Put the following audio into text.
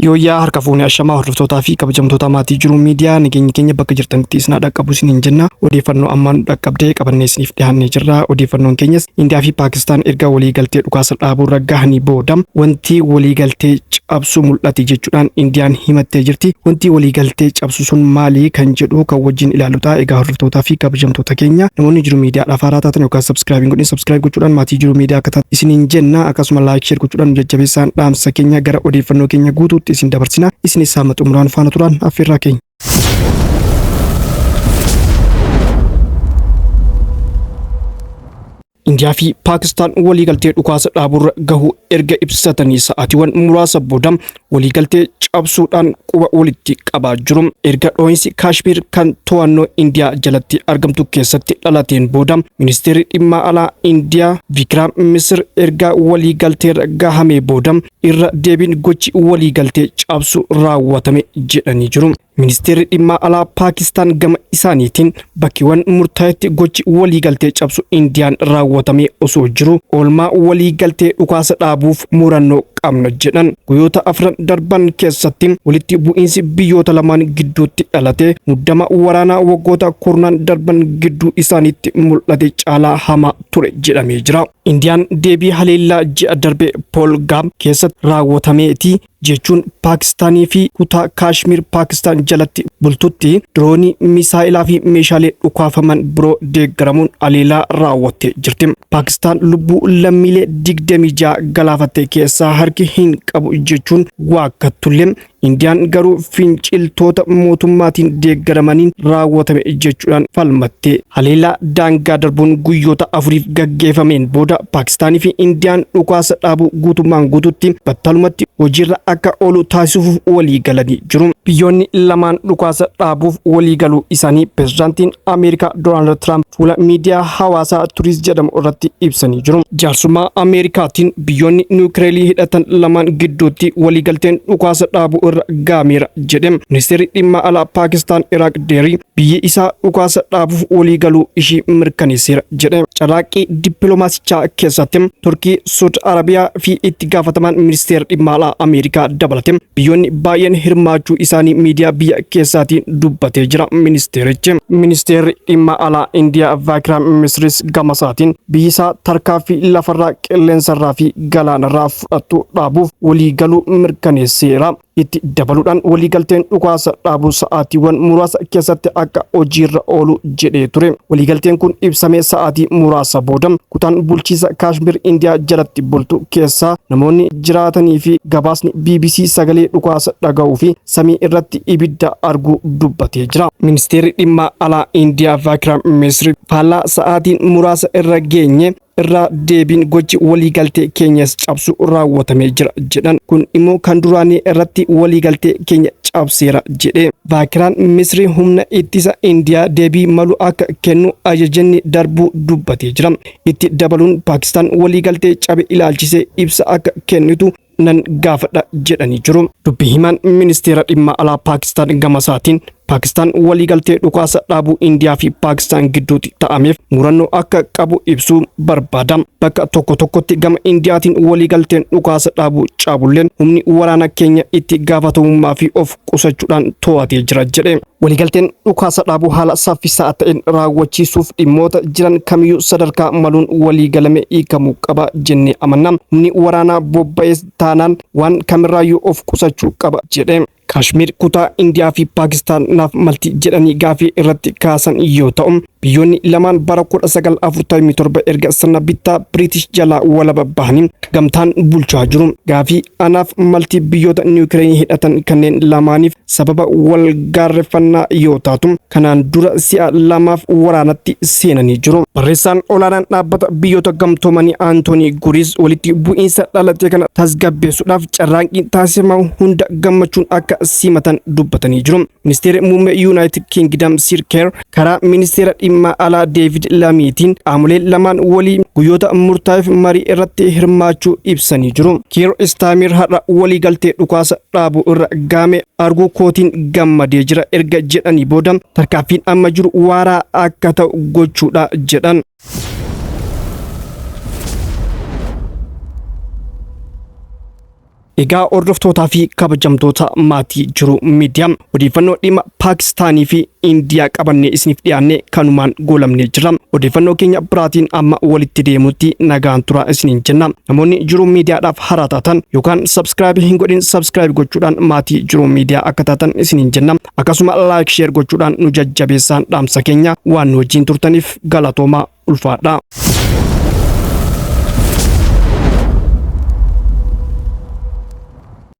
Yooyyaa harka fuunee ashamaa hordoftootaa fi kabajamtoota maatii Jiruu Miidiyaa, nageenyi keenya bakka jirtanitti isin haa dhaqqabu isiniin jenna. Odeeffannoo ammaan nu dhaqqabdee qabannee isiniif dhiyaannee jirra. Odeeffannoon keenyas Indiyaa fi Paakistaan erga waliigaltee dhukaasa dhaabuurra gahanii booda wanti waliigaltee cabsu mul'ate jechuudhaan Indiyaan himattee jirti. Wanti waliigaltee cabsu sun maali kan jedhu kan wajjin ilaallu ta'a. Egaa hordoftootaa fi kabajamtoota keenya, namoonni Jiruu Miidiyaadhaaf haaraa taatan yookaan subscribe hin godhin, subscribe gochuudhaan maatii Jiruu Miidiyaa akka taatan isiniin jenna. Akkasuma like, share gochuudhaan nu jajjabeessaan dhaamsa keenya. Gara odeeffannoo keenya guutuutti isin dabarsina. Isinis hamma xumuraan faana turaan affeerraa keenya. Indiyaa fi Paakistaan waliigaltee dhukaasa dhaabuurra gahuu erga ibsatanii sa'aatiiwwan muraasa booda waliigaltee cabsuudhaan quba walitti qabaa jiru. Erga dhoohinsi Kaashmiir kan to'annoo Indiyaa jalatti argamtu keessatti dhalateen booda, ministeerri dhimma alaa Indiyaa Vikiraam Misir erga waliigalteerra gahamee booda irra deebiin gochi waliigaltee cabsu raawwatame jedhanii jiru. Ministeerri dhimma alaa Paakistaan gama isaaniitiin bakkeewwan murtaa'etti gochi waliigaltee cabsu Indiyaan raawwatamee osoo jiru oolmaa waliigaltee dhukaasa dhaabuuf murannoo qabna jedhan. Guyyoota afran darban keessatti walitti bu'iinsi biyyoota lamaan gidduutti dhalate muddama waraanaa waggoota kurnaan darban gidduu isaaniitti mul'ate caalaa hamaa ture jedhamee jira. Indiyaan deebii haleellaa ji'a darbe Pahalgaam keessatti raawwatameeti jechuun Paakistaanii fi kutaa Kaashmir Paakistaan jalatti bultutti diroonii, misaa'ilaa fi meeshaalee dhukaafaman biroo deeggaramuun haleellaa raawwattee jirti. Paakistaan lubbuu lammiilee 26 galaafatte keessaa harki hin qabu jechuun waakkattullee, Indiyaan garuu finciltoota mootummaatiin deeggaramaniin raawwatame jechuudhaan falmatte. Haleellaa daangaa darbuun guyyoota 4f gaggeeffameen booda Paakistaanii fi Indiyaan dhukaasa dhaabuu guutummaan guututti battalumatti hojiirra akka oolu taasisuuf walii galanii jiru. Biyyoonni lamaan dhukaasa dhaabuuf walii galuu isaanii pirezidaantiin Ameerikaa Doonaald Tiraamp fuula miidiyaa hawaasaa Truth jedhamu irratti ibsanii jiru. Jaarsummaa Ameerikaatiin biyyoonni niwukileerii hidhatan lamaan gidduutti waliigalteen dhukaasa dhaabuu irra gaameera jedhe. Ministeerri dhimma alaa Paakistaan Iraaq Deerii biyyi isaa dhukaasa dhaabuuf waliigaluu ishii mirkaneesseera jedhe. Carraaqqii dippiloomaasichaa keessatti Turkii, Suud Arabiyaa fi itti gaafatamaan ministeera dhimma alaa Ameerikaa dabalate biyyoonni baay'een hirmaachuu isaanii miidiyaa biyya keessaatiin dubbatee jira ministeerichi. Ministeerri dhimma alaa Indiyaa Vaakiram Misris gama isaatiin biyyi isaa tarkaanfii lafarraa, qilleensarraa fi galaanarraa fudhattu dhaabuuf waliigaluu mirkaneesseera. Itti dabaluudhaan waliigalteen dhukaasa dhaabuu sa'aatiiwwan muraasa keessatti akka hojiirra oolu jedhee ture. Waliigalteen kun ibsamee sa'aatii muraasa booda kutaan bulchiinsa Kaashmir Indiyaa jalatti bultu keessaa namoonni jiraatanii fi gabaasni BBC sagalee dhukaasa dhaga'uu fi samii irratti ibidda arguu dubbatee jira. Ministeerri dhimma alaa Indiyaa Vaakiram Misri faallaa sa'aatiin muraasa irra geenye irraa deebiin gochi waliigaltee keenyas cabsu raawwatamee jira jedhan. Kun immoo kan duraanii irratti waliigaltee keenya cabseera jedhe. Vaakiraan Misri humna ittisa Indiyaa deebii malu akka kennu ajajanni darbuu dubbatee jira. Itti dabaluun Paakistaan waliigaltee cabe ilaalchisee ibsa akka kennitu nan gaafadha jedhanii jiru. Dubbi himaan ministeera dhimma alaa Paakistaan gama isaatiin Paakistaan waliigaltee dhukaasa dhaabuu Indiyaa fi Paakistaan gidduutti ta'ameef murannoo akka qabu ibsuu barbaada. Bakka tokko tokkotti gama Indiyaatiin waliigalteen dhukaasa dhaabuu caabulleen humni waraana keenya itti gaafatamummaa fi of qusachuudhaan to'atee jira jedhe. Waliigalteen dhukaasa dhaabuu haala saffisaa ta'een raawwachiisuuf dhimmoota jiran kamiyyuu sadarkaa maluun waliigalame hiikamuu qaba jennee amanna. Humni waraanaa bobba'es taanaan waan kamirraayyuu of qusachuu qaba jedhe. Kaashmir kutaa Indiyaa fi Paakistaan naaf malti jedhanii gaafii irratti kaasan yoo ta'u, biyyoonni lamaan bara 1947 erga sirna bittaa Biriitish jalaa walaba bahanii gamtaan bulchaa jiru. Gaafii anaaf malti biyyoota niwukileerii hidhatan kanneen lamaaniif sababa wal gaarreffannaa yoo taatu, kanaan dura si'a lamaaf waraanatti seenanii jiru. Barreessaan olaanaan dhaabbata biyyoota gamtoomanii Antoonii Guriis walitti bu'iinsa dhalate kana tasgabbeessuudhaaf carraaqqii taasifamu hunda gammachuun akka simatan dubbatanii jiru. Ministeerri muummee Yuunaayitid Kingdom Sir Keir karaa ministeera dhimma alaa Deevid Lamiitiin qaamoleen lamaan waliin guyyoota murtaa'eef marii irratti hirmaachuu ibsanii jiru. Kiir Istaamir har'a waliigaltee dhukaasa dhaabuu irra gaame arguu kootiin gammadee jira erga jedhanii booda tarkaanfiin amma jiru waaraa akka ta'u gochuudha jedhan. Egaa hordoftootaa fi kabajamtoota maatii Jiru Miidiyaa, odeeffannoo dhimma Paakistaanii fi Indiyaa qabannee isiniif dhiyaanne kanumaan goolamnee jirra. Odeeffannoo keenya biraatiin amma walitti deemutti nagaan tura isiniin jenna. Namoonni Jiru Miidiyaadhaaf haaraa taatan yookaan subscribe hin godhin, subscribe gochuudhaan maatii Jiru Miidiyaa akka taatan isiniin jenna. Akkasuma like, share gochuudhaan nu jajjabeessaan dhaamsa keenya. Waan nu wajjin turtaniif galatoomaa, ulfaadha.